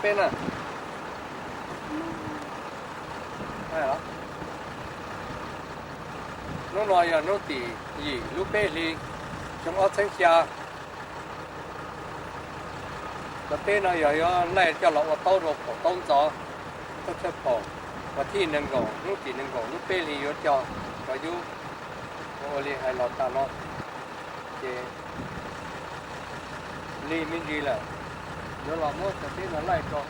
Peb na, hnub no yog hnub tim yim lub peb hlis xyoo ob txhiab xya. Cov teb no yog yuav laij coj los ua taub rau phaum taub ntxov, taub tshaj phaum, vas thib nees nkaum hnub tim nees nkaum lub peb hlis yuav cog cov yub. Ua li hais los tas no ces lig me ntsis lawm, yuav los muab cov teb no laij rau.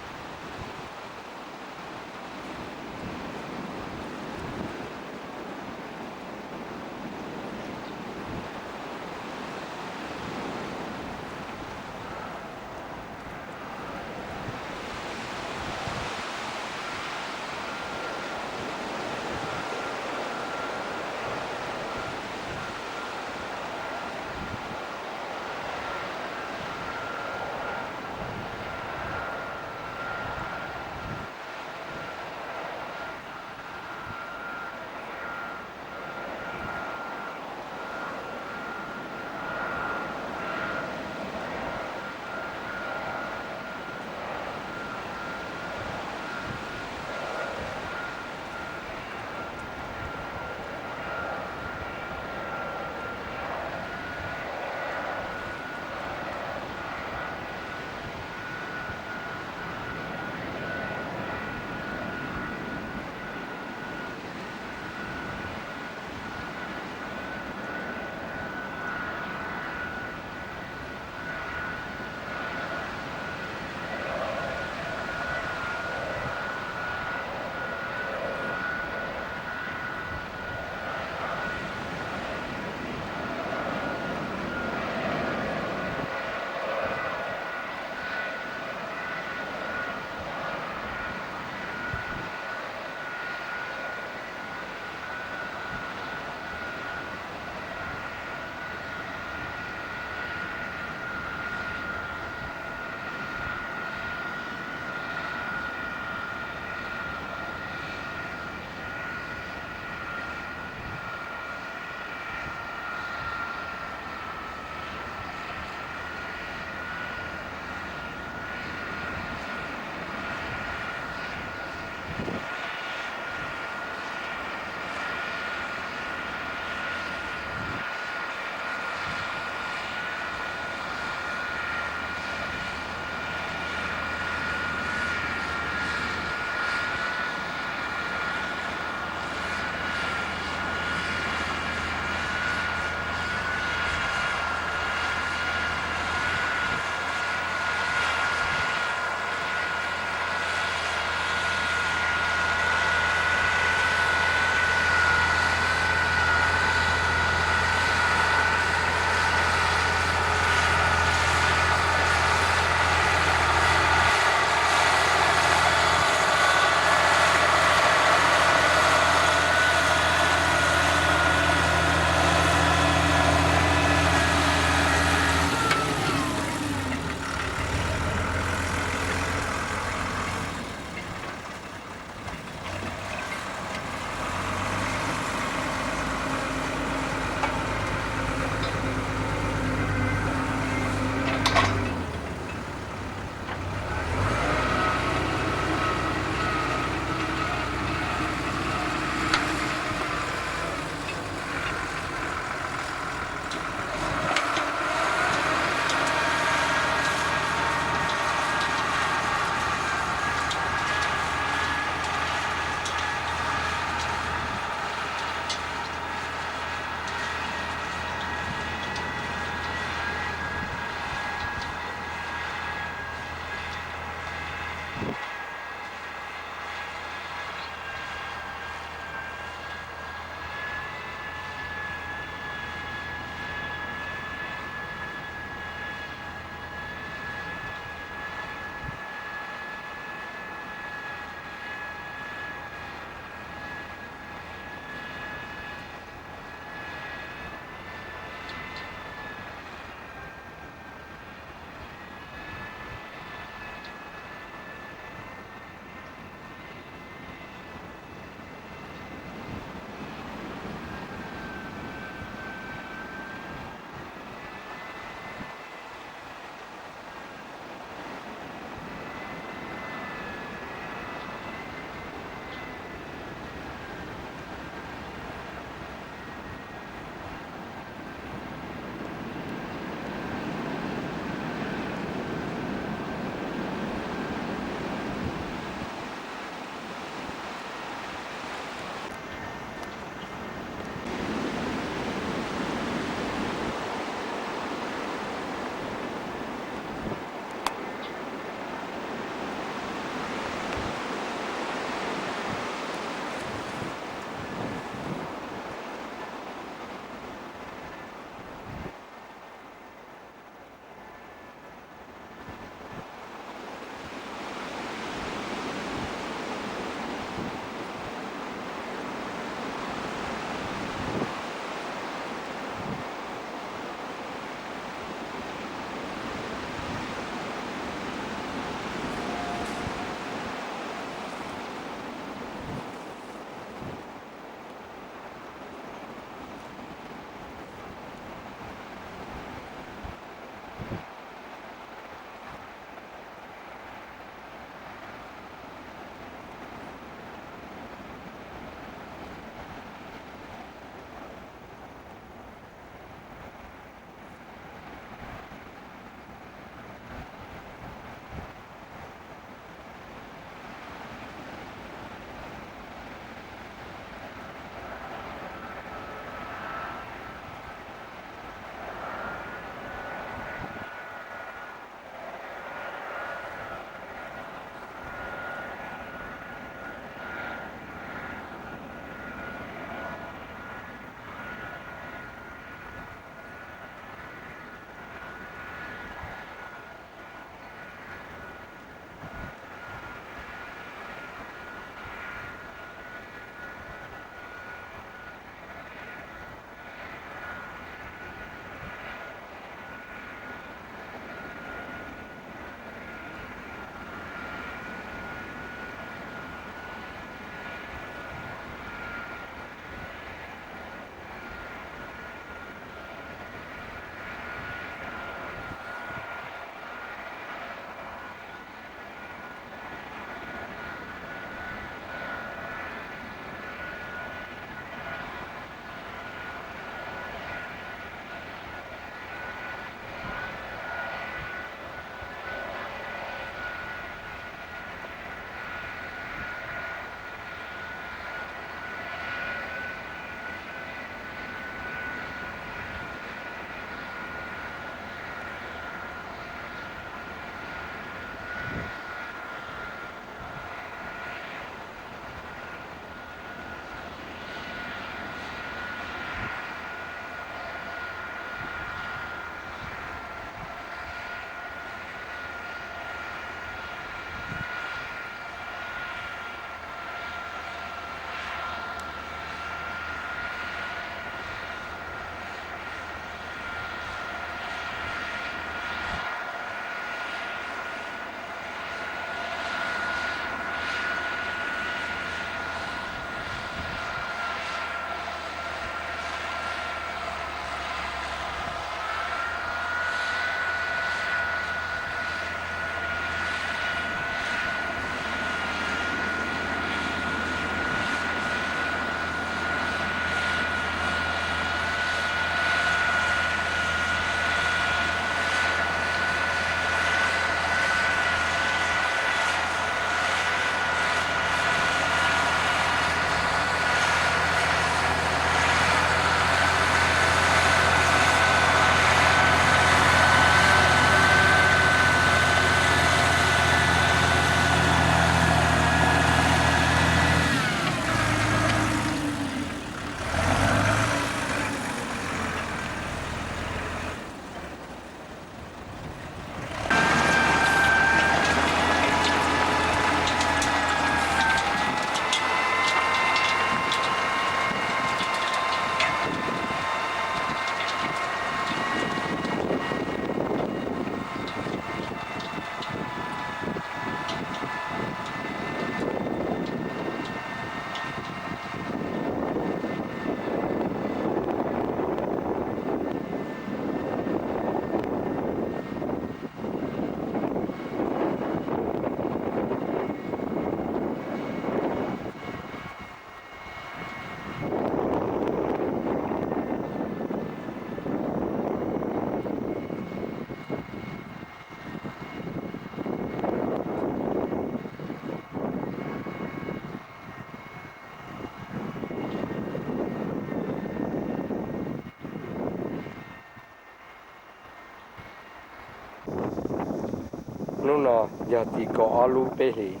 Hnub no yog tim kaum ob lub peb hlis,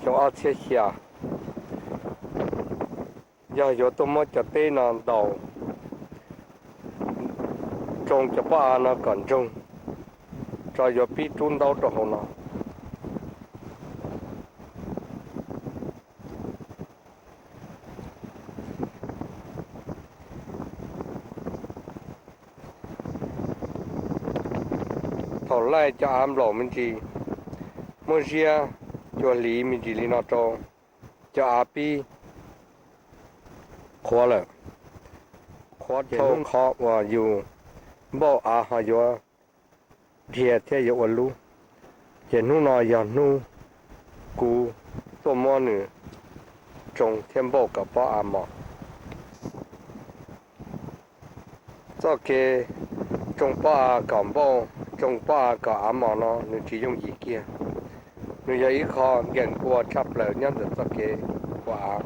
xyoo ob txhiab xya, yog yuav tuaj muab cov teb no ntaus tsoo cov pob av no kom ntsoog, tso yuav pib rub ntaub rau hauv no. Thaum laij cov av nplaum me ntsis, muab ziab cua hliv me ntsis li no rau, cov av pib qhuav lawm. Qhuav ces hnub qhov uas yus npauj av ho yuav dhia thiab yuav ua lub, ces hnub no yog hnub kuv tuaj muab nws tsoo thiab npauj kom pob av mos. Txoj kev tsoo pob av kom npauj, tsoo pob av kom av mos no nws tsis yooj yim kiag. Nws yog ib qho nkees ua tshaj plaws nyob ntawm txoj kev ua av.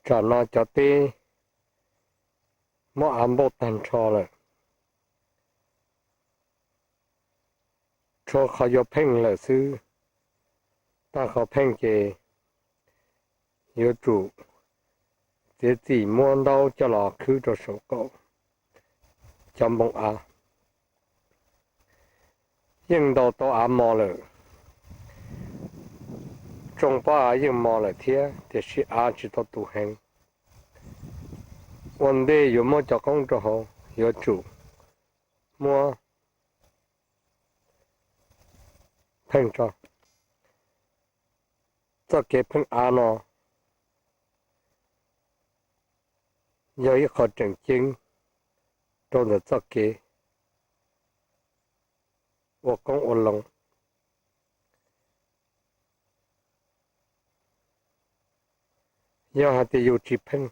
Tsam no cov teb muab av npauj tag nrho lawm, tshuav qhov yuav pheej lawm xwb. Tag qhov pheej ces yuav tsum txiav txim muab ntaub coj los khwb rau saum qaum cov npoo av. Yeej ntaus tau av mos lawm, tsoo pob av yeej mos lawm thiab, tiam sis av tsis tau tus heev. Ua ntej yuav muab cov qoob rau hauv, yuav tsum muab pheej tso. Txoj kev pheej av no yog ib qho tseem ceeb rau ntawm txoj kev ua qoob ua loo. Yog hais tias yus tsis pheej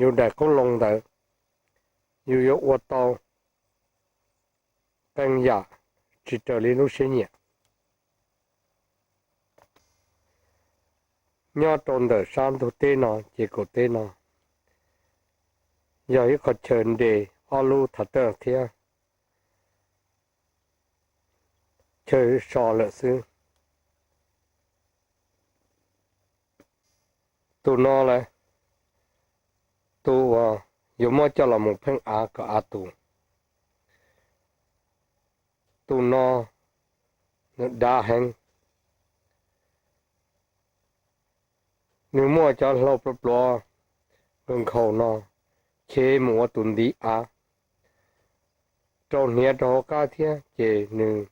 yus daim qoob loo ntawd, yus yuav ua tau qee yam tsis raws li lub siab nyiam. Nyob rau ntawm sab ntug teb no ces kaum teb no yog ib qho chaw nres ob lub thav tawj thiab chaw so lawm xwb. Tus no lawm, tus uas yuav muab coj los mus pheej av kom av tus. Tus no nws dav heev. Nws muaj cov hlau pluav pluav nkaus nkhaus no, chev mus ua tus ntiv av, rau hniav rau hauv qab thiab ces nws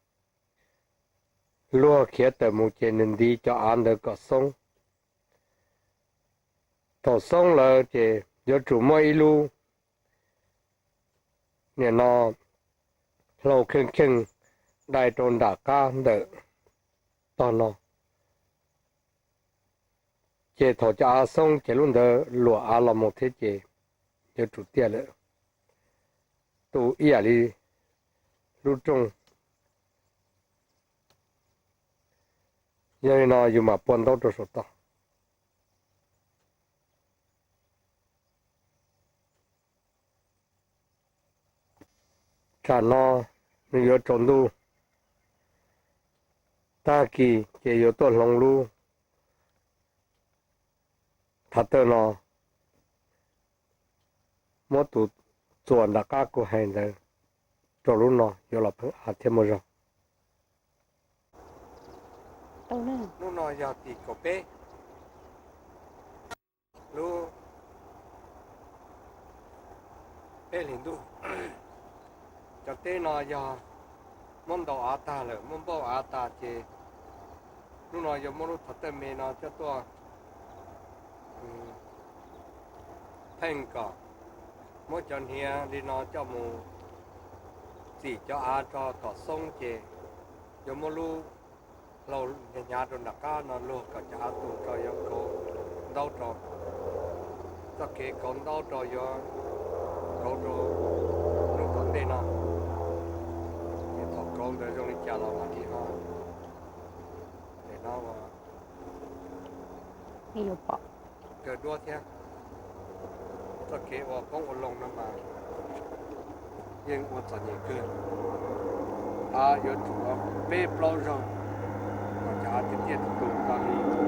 luag khiav tawm mus ces nws ntiv cov av ntawd kom xoob. Thaum xoob lawm ces yuav tsum muaj ib lub, nim no, hlau kheej kheej dai rau nram qab ntawm tog no. Ces thaum cov av xoob ces lub ntawd luam av los mus thiab ces yuav tsum tiaj lawm. Tus ib yam li lub rooj. Yog li no yus mam pua ntaub rau saum toj. Tsam no nws yuav tsaus ntuj, tag kis ces yuav tuaj hloov lub thav tawj no, muab tus txuas nram qab kuv hais ntawd rau lub no yuav los pheej av thiab muaj zog. Hnub no yog tim kaum peb lub peb hlis ntuj. Cov teb no yog muab ntaus av tag lawm, muab npauj av tas ces hnub no yuav muab lub thav tawj me no coj tuaj pheej kom muab cov hniav li no coj mus txim cov av rau kom xoob ces yuav muab lub hlau hnyav hnyav rau nram qab no luag kom cov av tu rau yuav kauv ntaub rau. Txoj kev kauv ntaub rau yuav kauv rau hnub tom ntej no. Ces thaum Ntawd zoo li cas los mam li ho, nim no ua kawg duab thiab. Txoj kev ua qoob ua loo no mas yeej ua txom nyem kawg, yuav tsum peb plaub zaug kom cov av tiaj tiaj tus tus tau li tso.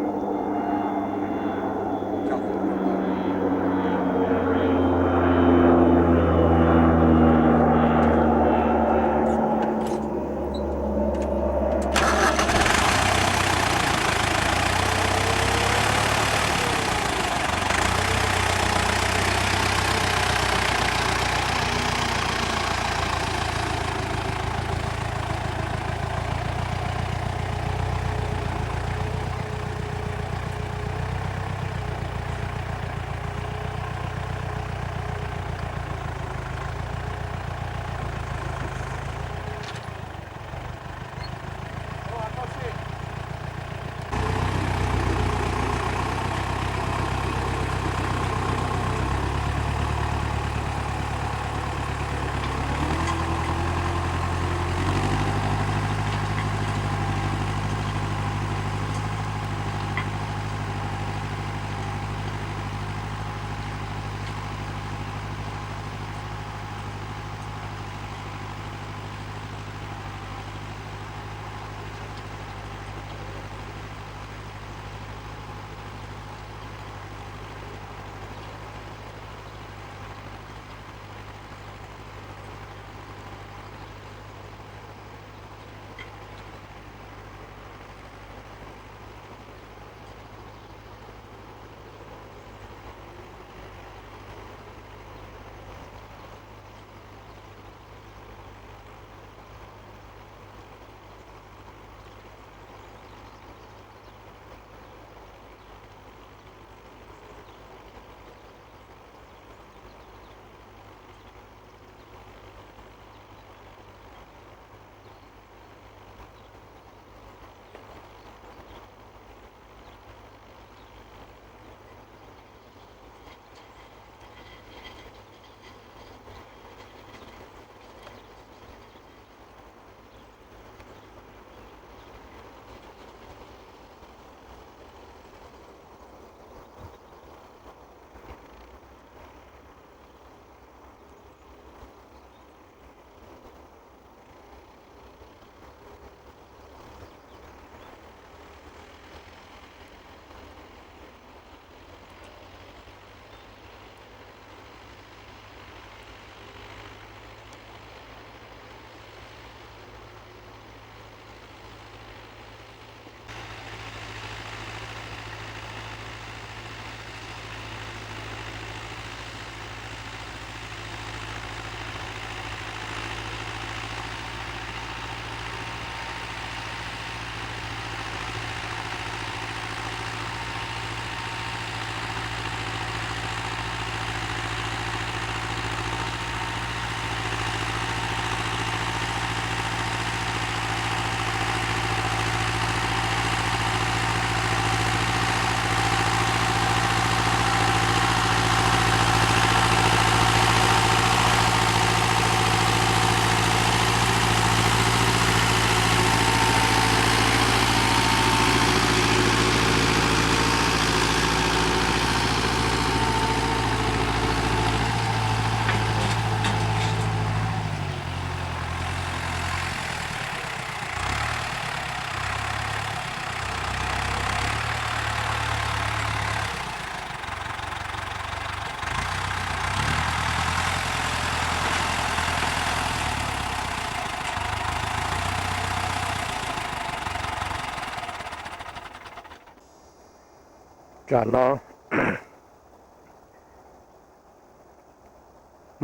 Tsam no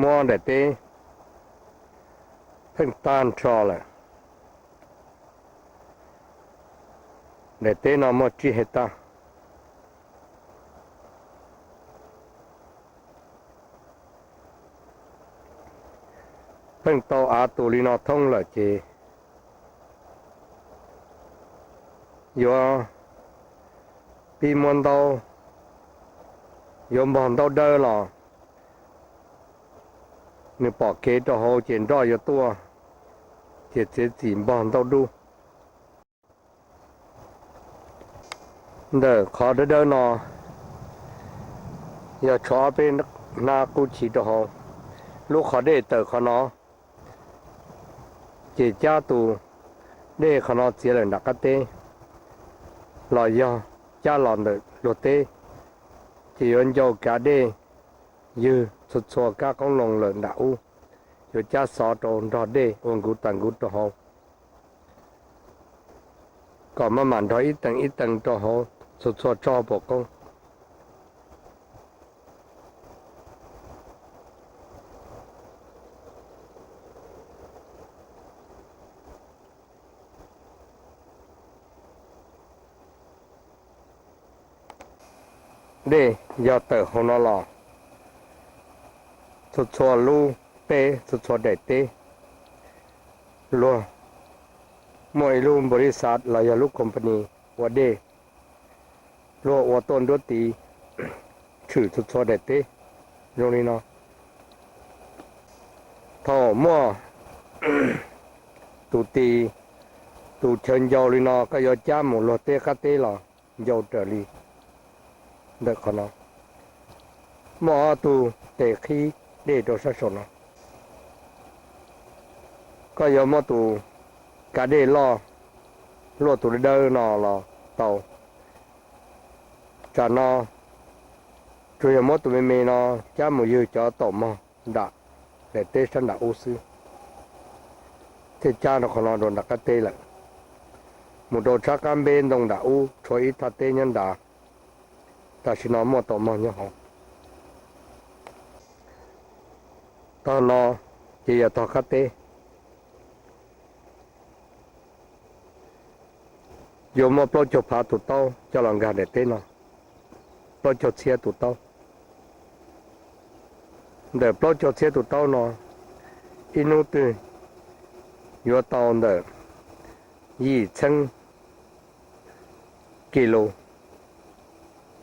muab daim teb pheej tag nrho lawm. Daim teb no muaj tsib hais tag. Pheej tau av tus li no thoob lawm ces yuav pib muab ntaub, yuav npog ntaub dawb los nws pom kev rau hauv ces nroj yuav tuaj. ces txiav txim npog ntau dub. Ntawm qhov dawb dawb no yog tshuav ob peb hnab qub chiv rau hauv. Lub qhov dej tawm qhov no, ces cab tus dej qhov no txiav lawm nram qab teb los yog cab los ntawm luag teb, ces yuav ncau kav dej ywg txhua txhua kab qoob loo lawm nram ub, yuav cab xov rau nrog dej ua nkuv tas nkuv rau hauv, kom maj mam nrog ib teem ib teem rau hauv txhua txhua tsob pom qoob. Dej yog tawm hauv no los, txhua txhua lub teb, txhua txhua daim teb, luag muaj ib lub npaus lis xav los yog lub company ua dej, luag ua tuaj nruab tiv tshwm txhua txhua daim teb zoo li no. Thaum muaj tus tis, tus chaw ncau li no, koj yuav cab mus luag teb qab teb los ncau raws li ntawm qhov no. Muaj ob tug tes qhib dej rau sab saum no. Koj yuav muab tus kav dej loj luaj tus dawb dawb no los tau. Tsam no tsuas yog muab tus me me no cab mus ywg cov taum mog nram daim teb sab nram ub xwb, thiaj cab rau qhov no rau nram qab teb lawm. Mus rau tshab qab npeb ntoo nram ub tshuav ib thaj teb nyob nrad, tam sim no muaj taum mog nyob hauv. Tog no ces yog tog qab teb. Yuav muaj plaub caug phav tus taub coj los nkag daim teb no, plaub caug txhiab tus taub. Ntawm plaub caug txhiab tus taub no, ib hnub twg yuav tau ntawm yim txheeb kis lus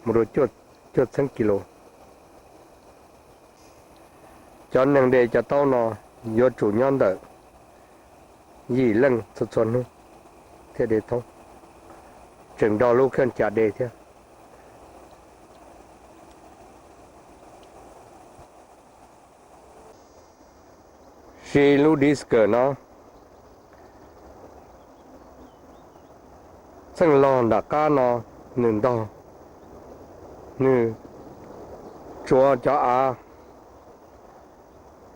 mus rau cuaj txheeb kis lus. Cov neeg de cov taub no yuav tsum nyob ntawm yim leej txhua txhua hnub thiaj de thoob, tseem nrog lub kheej ca de thiab. Siv lub disker no, txheej log nram qab no nws ntog, nws tsuav cov av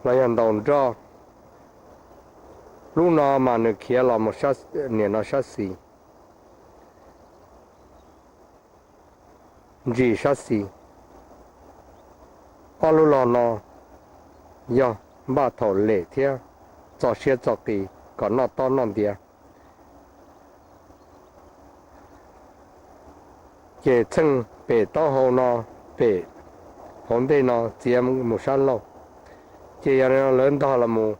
los yog ntaus nroj. Lub no mas nws khiav los mus niam no sab xis, ntsis sab xis. Ob lub log no yog npaj thaum lem thiab txo siab txo qis kom noj tob noj ntiav. Ces txheej pem taub hau no, pem hauv ntej no txiav mus sab laug, ces yog lawv ntog los mus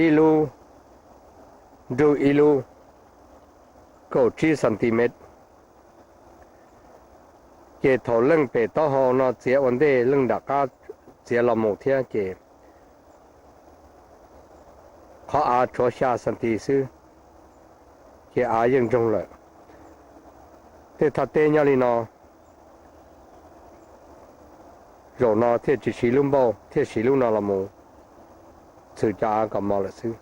ib lub nrug ib lub kaum tsib centimet. Ces thaum leej pem taub hau no txiav ua ntej leej nram qab txiav los mus thiab ces qhov av tshuav xya centi xwb, ces av yeej ntsoog lawm. Tej thaj teb nyob li no, zaum no thiaj tsis siv lub npauj, thiaj siv lub no los mus txhwm cov av kom mos lawm xwb.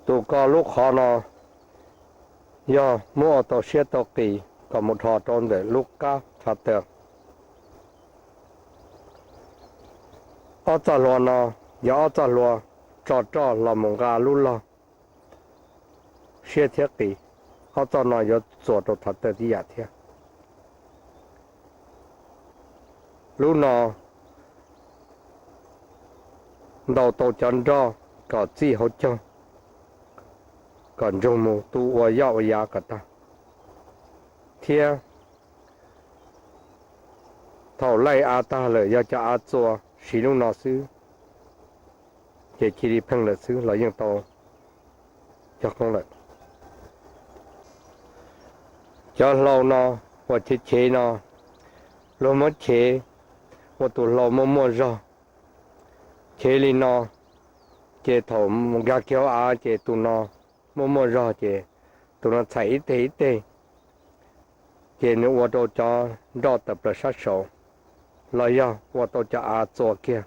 Tus ko lub qhov no yog muab ua tau siab tau qis kom mus dhos rau ntawm lub qab tractor. Ob txoj hlua no yog ob txoj hlua tso roj los mus nqa lub log siab thiab qis. Ob txoj no yuav txuas rau tractor tib yam thiab. Lub no ntaus tau cov nroj kom txij hauv caug, kom ntsoog mus tu ua yoj ua yav kom tag, thiab thaum laij av tag lawm yog cov av txua siv lub no xwb, ces cia li pheej lawm xwb los yeej tau cog qoob lawm. Cov hlau no uas chev chev no, luag muab chev ua tus hlau muaj muaj zog. Chev li no, ces thaum nkag kiag hauv av ces tus no muaj muaj zog ces tus no txhais ib teg ib teg, ces nws ua rau cov nroj tawm plaws sab saud, los yog ua tau cov av txua kiag.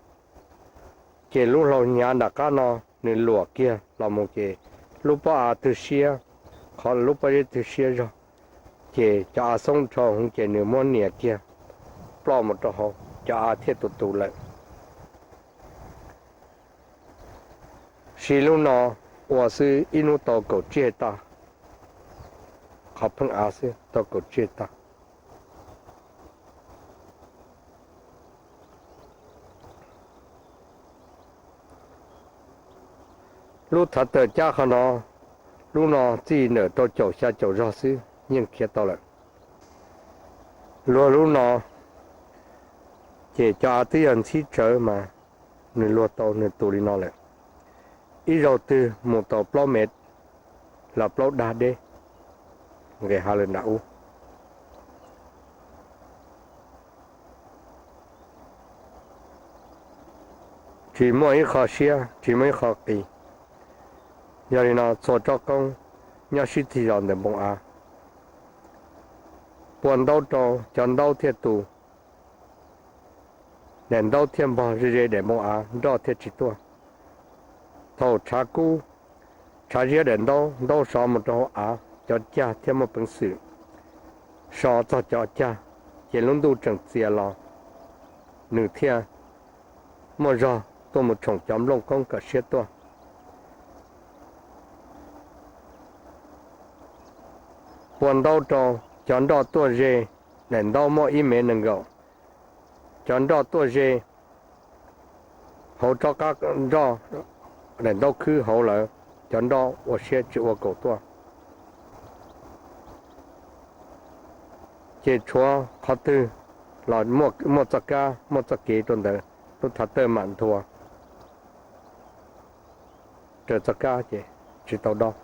Ces lub hlau hnyav nram qab no nws luam kiag los mus ces lub pob av twg siab, qhov lub pob zeb twg siab zog, ces cov av xoob dhau hwv ces nws muab nias kiag, ploj mus rau hauv, cov av thiaj tus tus lawm. Siv lub no ua xwb ib hnub tau kaum tsib hais tag, qhov pheej av xwb tau kaum tsib hais tag. Lub thav tawm cab qhov no, lub no txij ntawm rau caum xya caum zog xwb yeej khiav tau lawm. Luag lub no ces cov av twb yog ntxhib tsawv mas nws luag tau nws tus li no lawm. Ib zaug twg mus tau plaub mev los plaub dag deb, nqes hav lawm nram ub. Tsis muaj ib qho siab, tsis muaj ib qho qis. Yog li no txhua tsob qoob nyob sib txig zos ntawm npoo av, pua ntaub rau cov ntaub thiaj tu, daim ntaub thiaj npog ze ze daim npoo av, nroj thiaj tsis tuaj. Thaum tshav kub, tshav ziab daim ntaub, ntaub sov mus rau hauv av, cov cag thiaj muaj peev xwm so txog cov cag, ces lub ntuj tseem txias los nws thiaj muaj zog tuaj mus tshoom cov nplooj qoob kom siab tuaj. Pua ntaub rau cov nroj tuaj ze, daim ntaub muaj ib mev nees nkaum, cov nroj tuaj ze hauv tsob qab nroj, daim ntaub khwb hauv lawm, cov nroj ua siab tsis ua kaum tuaj. Ces tshuav qhov twg los muaj txoj kab muaj txoj kev rau ntawd, lub thav tawj mam nthua raws txoj kab ces tsis tau dob.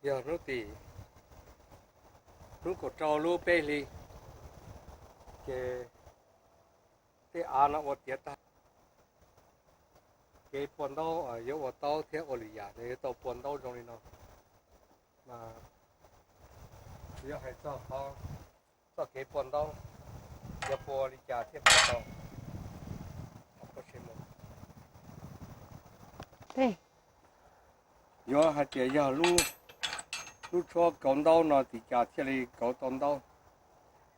Yog hnub tim, hnub kaum rau lub peb hli, ces tej av no ua tiav tag. Kev pua ntaub yuav ua taub thiab ua lwm yam no yuav tau pua ntaub zoo li no. Mas yuav hais txog qhov, txoj kev pua ntaub, yuav pua li cas thiaj pua tau. Yuav hais tias yog lub tshuab kauv ntaub no tim cas thiaj li kauv tau ntaub,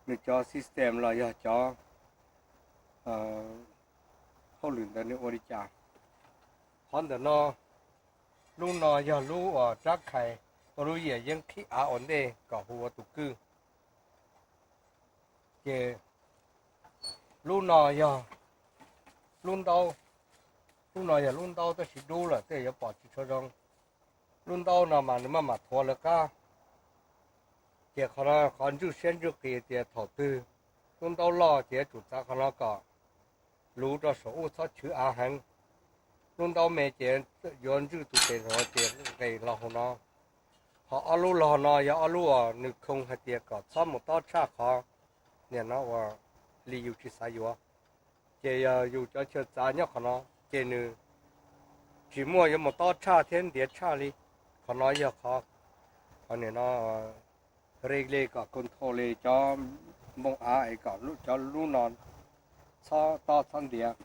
nws cov system los yog cov hauj lwm ntawd nws ua li cas. Qhov ntawm no, lub no yog lub uas rab khais ua lub yam yeeb qhib av ua ntej kom hu ua tus kwj. Ces lub no yog lub ntaub, lub no yog lub ntaub tab sis dub lawm tej yuav pom tsis tshua zoo. Lub ntaub no mas nws maj mam thuav lawv qab. Ces qhov no qhov ntswj siab ntswj qis tias thaum twg lub ntaub loj ces yuav tsum txav qhov no kom luv rau saum ub txhob chwv av heev. Lub ntaub me ces yuav ntswj tus tes hluav ces nqes los hauv no. Qhov ob lub log no yog ob lub uas nws khoo hais tias kom txhob mus tob tshaj qhov niam no uas li yus tsis xav yuav. Ces yog yus cov chaw txav nyob qhov no, ces nws tsis muaj yuav mus tob tshaj thiab ntiav tshaj li. Qhov no yog qhov, qhov niam no regle kom control li cov npoo av es kom cov lub no txhob tob txhob ntiav.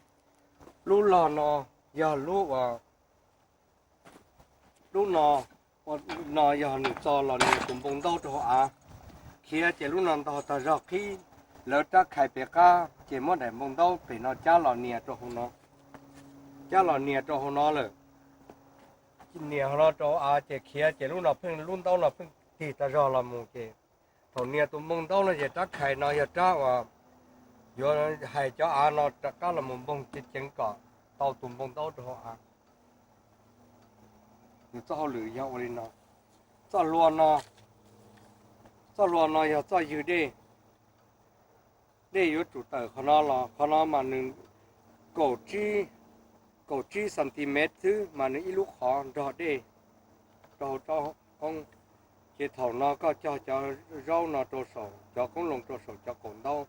Lub log no yog lub uas, lub no, no yog nws txo los nias tus npoo ntaub rau hauv av. Khiav ces lub no ntog tag zog qhib lawv rab khais pem qab ces muab daim npoo ntaub pem no cab los nias rau hauv no. Cab los nias rau hauv no lawm, nias hauv no rau hauv av ces khiav ces lub no pheej, lub ntaub no pheej tig tag zog los mus ces thaum nias tus npoo ntaub no ces rab khais no yog rab uas yuav hais cov av no rov qab los mus npoog ceev ceev kom tau tus npoo ntaub rau hauv av. Nws txoj hauj lwm yog ua li no. Txoj hlua no, txoj hlua no yog txoj ywg dej. Dej yuav tsum tawm qhov no los, qhov no mas nws kaum tsib, kaum tsib centimeter xwb mas nws ib lub qhov nrog dej rau hauv tsob qoob. Ces thaum no koj cog cov zaub no rau saum cov qoob loo rau saum cov qaum ntaub,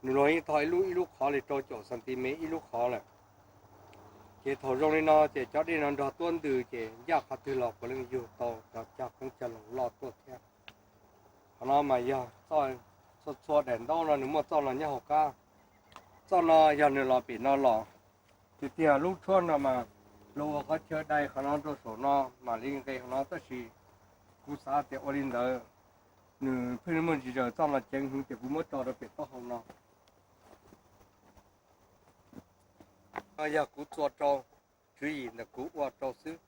nws luag yeej tho ib lub ib lub qhov li rau caum centimeter ib lub qhov lawm. Ces thaum zoo li no ces cov dej no nrog tuab ntws ces ncaj qhov twg los puav leej yug tau cov cag qoob cag loo loj tuaj thiab. Qhov no mas yog txoj, txhua txhua daim ntaub no nws muaj txoj no nyob hauv qab. Txoj no yog nws los pem no los, tiag tiag lub tshuab no mas luag ua qhov chaw dai qhov no rau saum no mam li nqes qhov no tab sis kuv xav tias ua li ntawd nws pheej muaj ntsis zaws txoj no ceev heev ces kuv muab tso rau pem taub hau no. No yog kuv txua rau, tswv yim ntawm kuv ua rau xwb,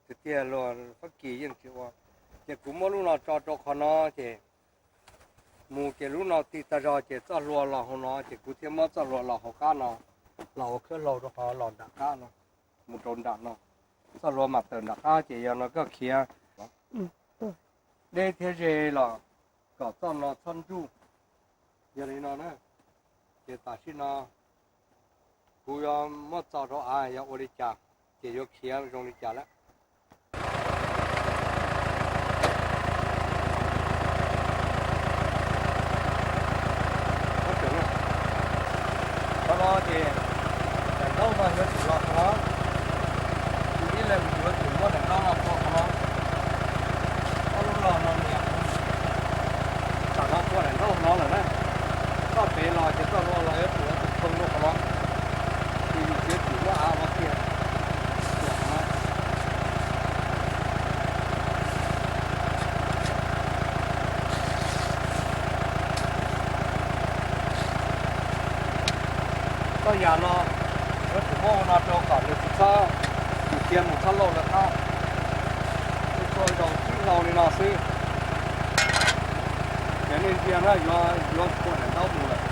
tiag tiag luag Fab Kis yeej tsis ua. Ces kuv muab lub no tso rau qhov no ces mus ces lub no tig tag zog ces txoj hlua los hauv no ces kuv thiaj muab txoj hlua los hauv qab no, los hauv khwb hlau rau qhov los nram qab no, mus rau nram no. Txoj hlua mam tawm nram qab ces yog no koj khiav deb thiab ze los kom txoj no txhob ntsuj. Yog li no na, ces tam sim no kuv yuav muab txo rau av yog ua li cas, ces yuav khiav zoo li cas lawm. Qhov no ces daim ntaub no yuav tsum los qhov no, kuv ib leeg yuav tsum muab daim ntaub no pua qhov no, ob lub log no nias, tam no pua daim ntaub no lawm na, txoj pem los ces txoj hlua los yuav tsum ua tus khoo rau qhov no, ces yus txiav txim muab av ua kiag. Txoj yam no yuav tsum muab ua no rau kom nws tsis txhob, nws khiav mus txhob lauj lawv qab. Txhua zaus sib hlau li no xwb, ces nej ntsia na yuav, yuav pua daim ntaub mus lawm.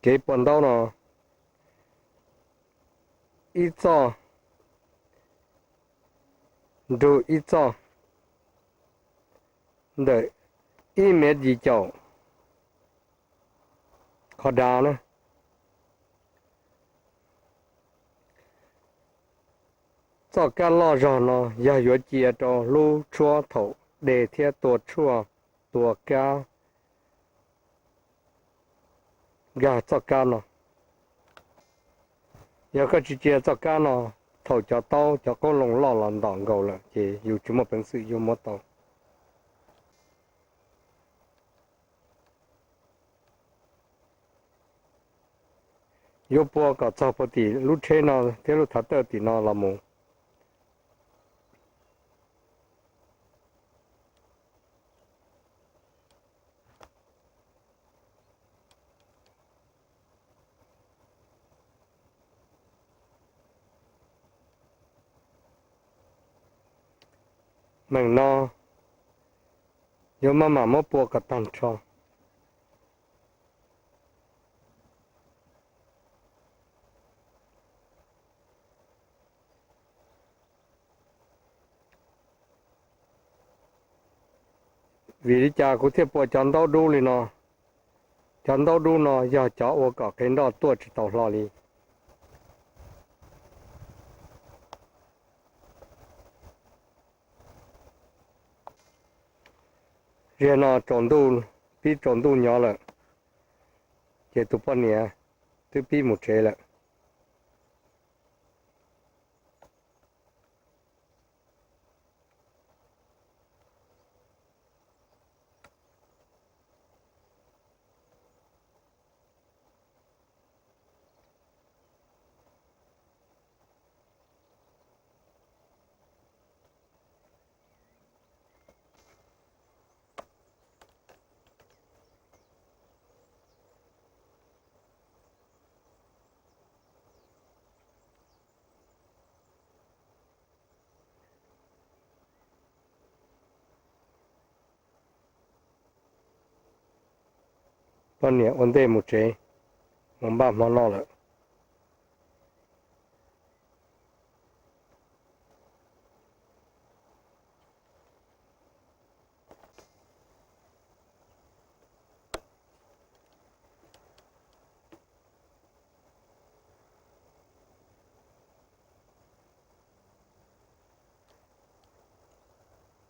Kev pua ntaub no ib txoj nrug ib txoj ntawm ib mev yim caum qhov dav na. Txoj kab loj zog no yog yuav cia rau lub tshuab thaum de thiab tua tshuaj, tua kab nkag txoj kab no. Yog koj tsis cia txoj kab no, thaum cov taub cov qoob loo loj los ntom nkaus lawm ces yus tsis muaj peev xwm yuav muab tau. Yuav pua kom txog puag tim lub tsheb no thiab lub thav tawj tim no los mus. Meem no yuav maj mam muab pua kom tag nrho. Vim li cas kuv thiaj pua cov ntaub dub li no? Cov ntaub dub no yog cov ua kom qe nroj tuaj tsis tau hlo li. Ziag no tsaus ntuj, pib tsaus ntuj nyob lawm, ces tus poj niam twb pib mus tsev lawm. Poj niam ua ntej mus tsev, mus npaj hmo noj lawm.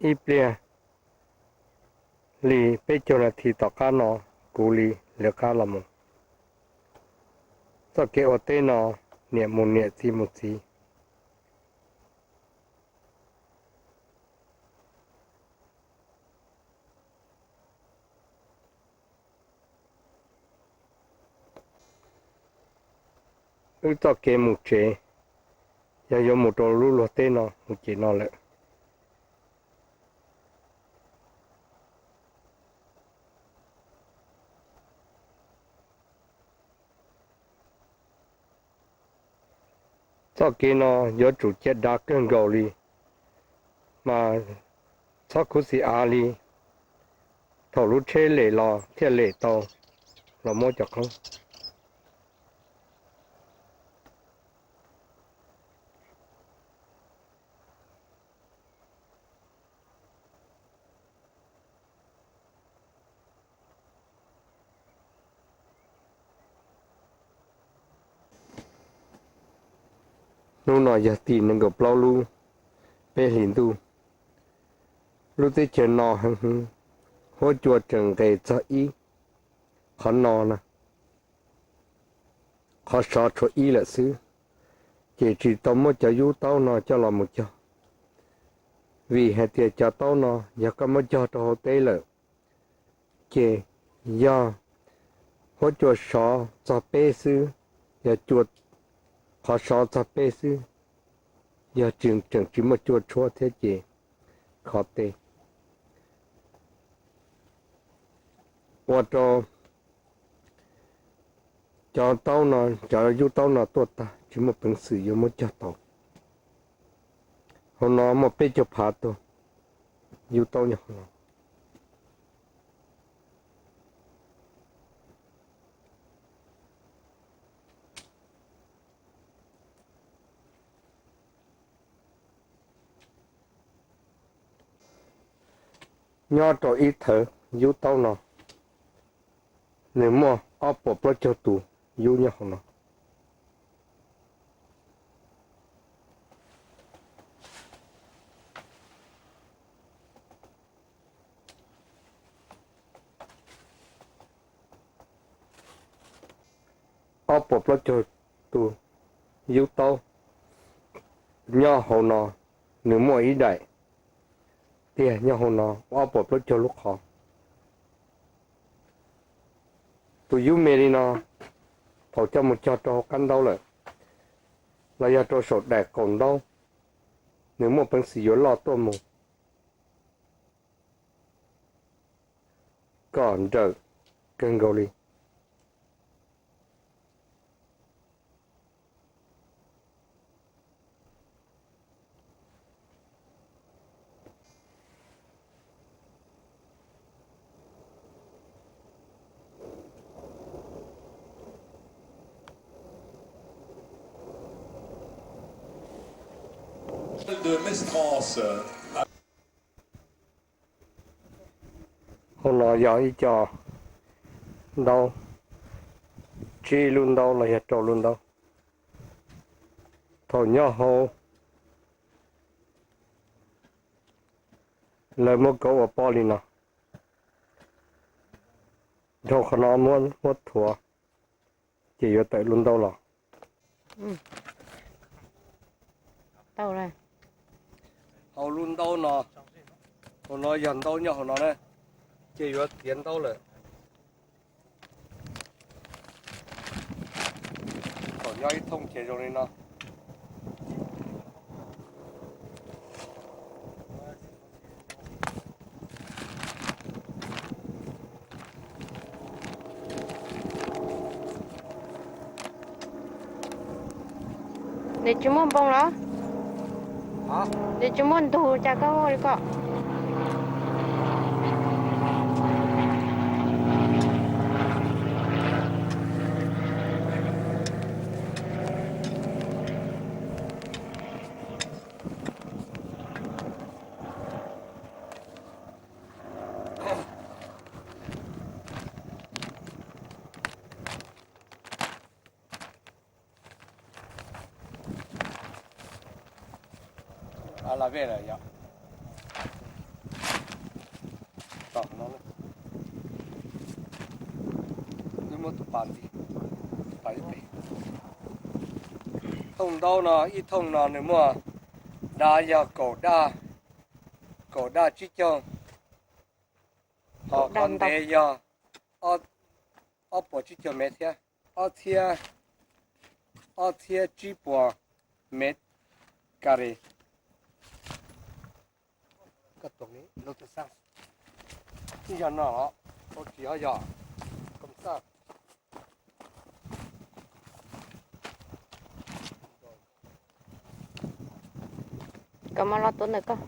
Ib pliag li peb caug nas this tom qab no, kuv li lawv qab los mus. Txoj kev ua teb no, niam mus niam txiv mus txiv. Wb txoj kev mus tsev, yog yuav mus rau lub luag teb no mus ces no lawm. Txoj kev no yuav tsum cia dav kawg nkaus li, mas txhob khuv xim av li. Thaum lub tsheb lem los thiaj lem tau los muab cov qoob. Hnub no yog tim nees nkaum plaub lub peb hlis ntuj. Lub teb chaws no heev heev, huab cua tseem nqes txog ib qhov no na, qhov sov tshuav ib lawm xwb, ces tsis tau muab cov yub taub no coj los mus cog. Vim hais tias cov taub no yog koj muab cog rau hauv teb lawm, ces yog huab cua sov txog peb xwb, yog cua qhov sov txog peb xwb, yog tseem tsis muaj cua tshuab thiab ces khov teb. Ua rau cov taub no, cov yub taub no tuaj tag tsis muaj peev xwm yuav muab cog tau. Hauv no muaj peb caug phav tug yub taub nyob hauv no. Nyob rau ib thawv yub taub no, nws muaj ob puas plaub caug tus yub nyob hauv no. Ob puas plaub caug tus yub taub nyob hauv no, nws muaj ib daim tiag nyob hauv no, ob puas plaub caug lub qhov. Tus yub me li no, thaum coj mus cog rau hauv qab ntaub lawm, los yog rau saum daim qaum ntaub, nws muaj peev xwm yuav loj tuaj mus kom nrawm kawg nkaus li. Hauv no yog ib co ntaub, tsib lub ntaub los yog rau lub ntaub. Thaum nyob hauv, lawv muab kauv ua pob li no, dhau qhov no muab thuav, ces yuav tawm lub ntaub los. Hauv lub ntaub no, hauv no yog ntaub nyob hauv no na, ces yuav txiav ntaub lawm. Thaum nyob ib thooj ces zoo li no. Nws tsis muaj npoo los? Nws tsis muaj ntug cas koj ua li ko? Muab tus pas ntxiv, pas ib pem. Thooj ntaub no, ib thooj no nws muaj dav yog kaum daj, kaum daj tsib caug, ho qhov ntev yog ob puas tsib caug mev thiab, ob txhiab, ob txhiab tsib puas mev kas ris. Koj tuam lub tub xaj, ib yog no los tsis yog, yog kom xaj. Kom mas los tuav ntawm koj.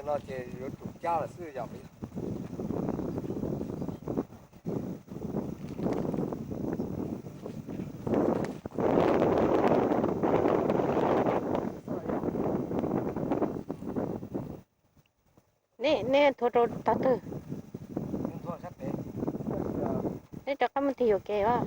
No ces yuav tsum cab lawm xwb yog. Nej, nej thuav rau tog twg? Nej rov qab mus tig yuam kev os.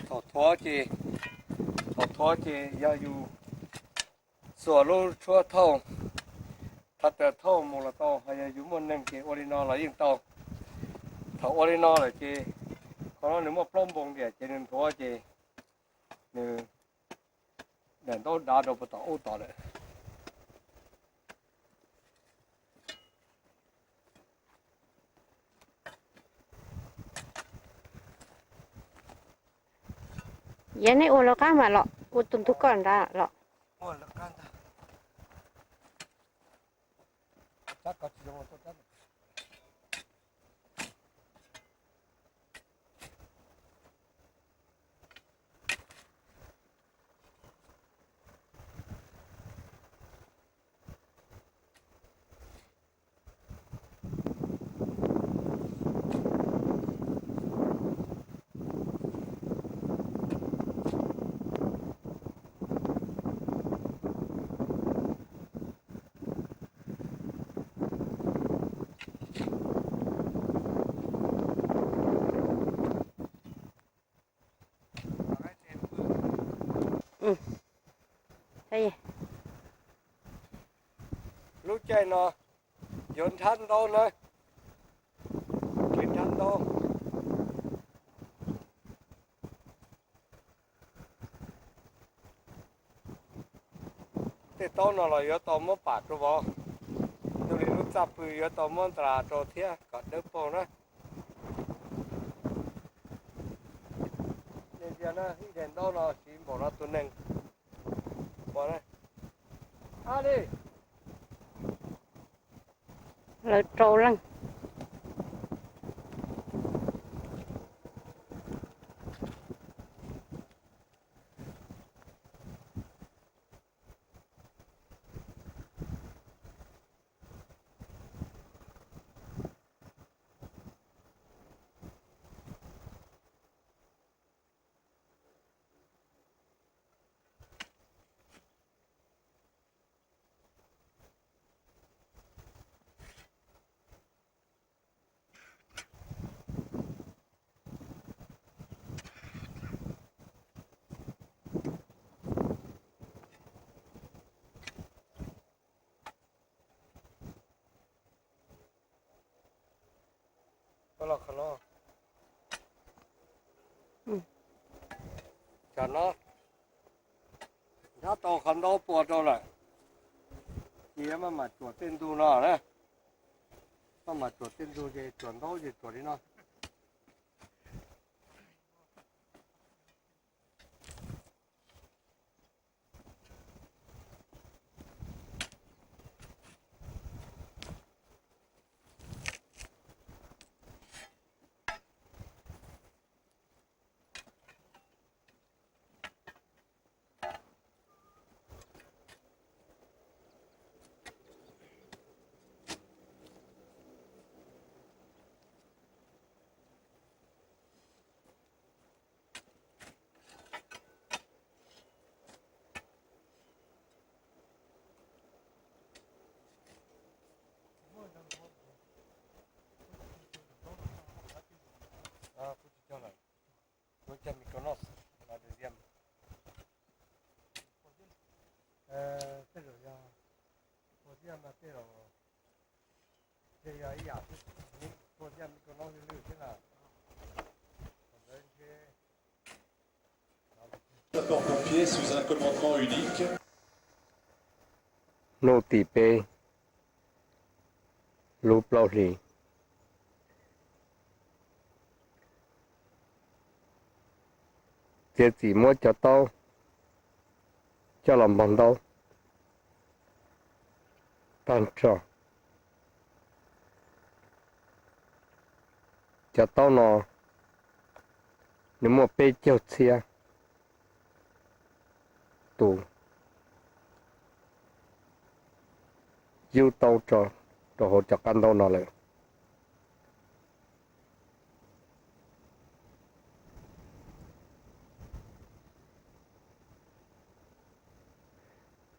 Thaum thuav ces, thaum thuav ces yog yus xuas lub tshuab thauj, thav taws thauj mus los tau, ho yog yus muaj neeg ces ua li no los yeej tau. Thaum ua li no lawm ces qhov no nws muaj plaub npoo tiag ces nws nthuav ces nws daim ntaub dav rau puag tom ub tod lawm. Yog nej ua lawv qab mas los ua tus ntug koj nrad los. Lub caij no yuav nrhab ntaub na, nrhab ntaub. Tej taub no los yuav tau muab pam rau vov, yog li lub txaj pw yuav tau muab ntas rau thiab kom dawb paug na. Nej ntsia na, ib daim ntaub no siv npaum no tus neeg ua na. Ab li. Lawv rau leej. Tam no nrhab tau qhov ntaub pua rau lawm, ces maj mam tsuam tej ntug no na. Maj mam tsuam tej ntug ces tsuam ntaub ces tsuam li no. Kuv tsis cog lawm, kuv cog micronos, tej zaum yog pua thiaj mas tej zaum ces yog ib yam, pua thiaj micronos lwj lwj thiab na. Sapeurs-pompiers sous un commandement unique. Hnub tim peb lub plaub hlis, txiav txim muab cov taub coj los npog ntaub tag nrho. Cov taub no nws muaj peb caug txhiab tus yub taub rau hauv cov qab ntaub no lawm.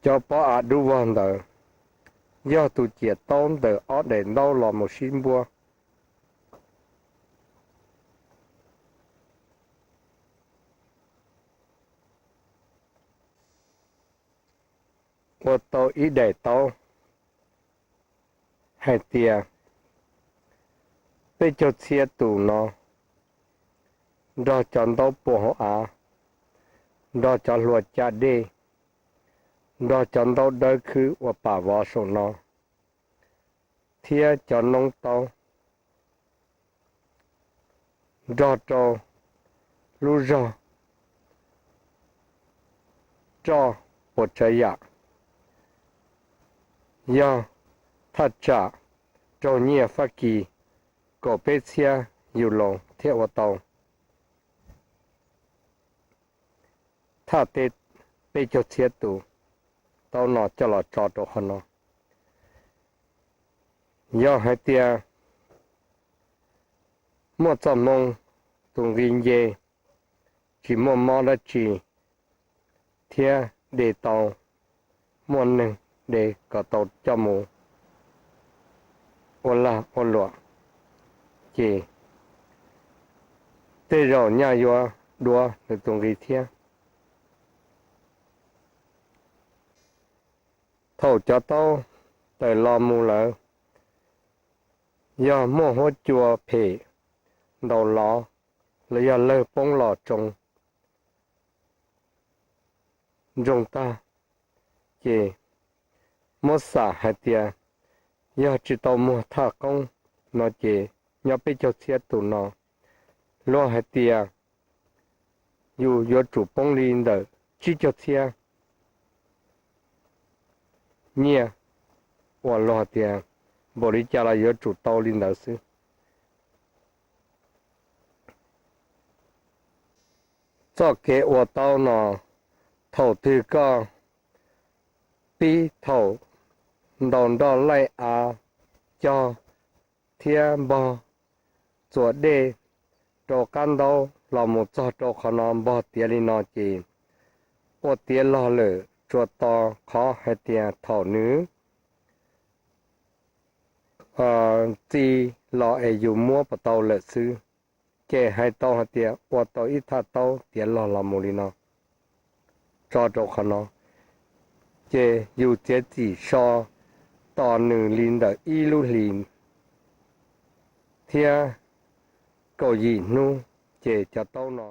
Cov pob av dub vog ntawd yog tus ciam taub ntawm ob daim ntaub los mus sib npuab. Ua tau ib daim taub hais tias Peb caug txhiab tus no, nrog cov ntaub pua hauv av, nrog cov hlua caj dej, nrog cov ntaub dawb khwb uas pam vov saum no, thiab cov noob taub, nrog rau lub zog roj puas tsav yam, yog thaj tsam raug nyiaj Fab Kis kaum peb txhiab yus loos thiaj ua tau thaj teb peb caug txhiab tus taub no coj los tso rau qhov no. Yog hais tias muaj txoj hmoo tus nqi nce, tsis muaj mob dab tsi, thiab de tau, muaj neeg de kom tau coj mus ua lag ua luam, ces tej zaum nyaj yuav duav nws tus nqi thiab. Thaum cov taub tawm los mus lawm, yog muaj huab cua phem ntaus lov los yog lawg poob los tsoo ntsoog tag, ces muab xam hais tias yog tsis tau muag thaj qoob no ces nyob peb caug txhiab tus no, luag hais tias yus yuav tsum poob li ntawm tsib caug txhiab nyiaj, uas luag tias npaum li cas los yuav tsum tau li ntawd xwb. Txoj kev ua taub no, thaum twg koj pib thaum ntaus nroj laij av cog thiab npog txuas dej rau qab ntaub los mus txog rau qhov no npog tiav li no ces ua tiav log lawm, tsuas tos qhov hais tias thaum nws txi los es yus muab puas tau lawm xwb, ces hais tau hais tias ua tau ib thaj taub tiav log los mus li no tso rau qhov no, ces yus txiav txim so tos nws li ntawm ib lub hlis thiab kaum yim hnub, ces cov taub no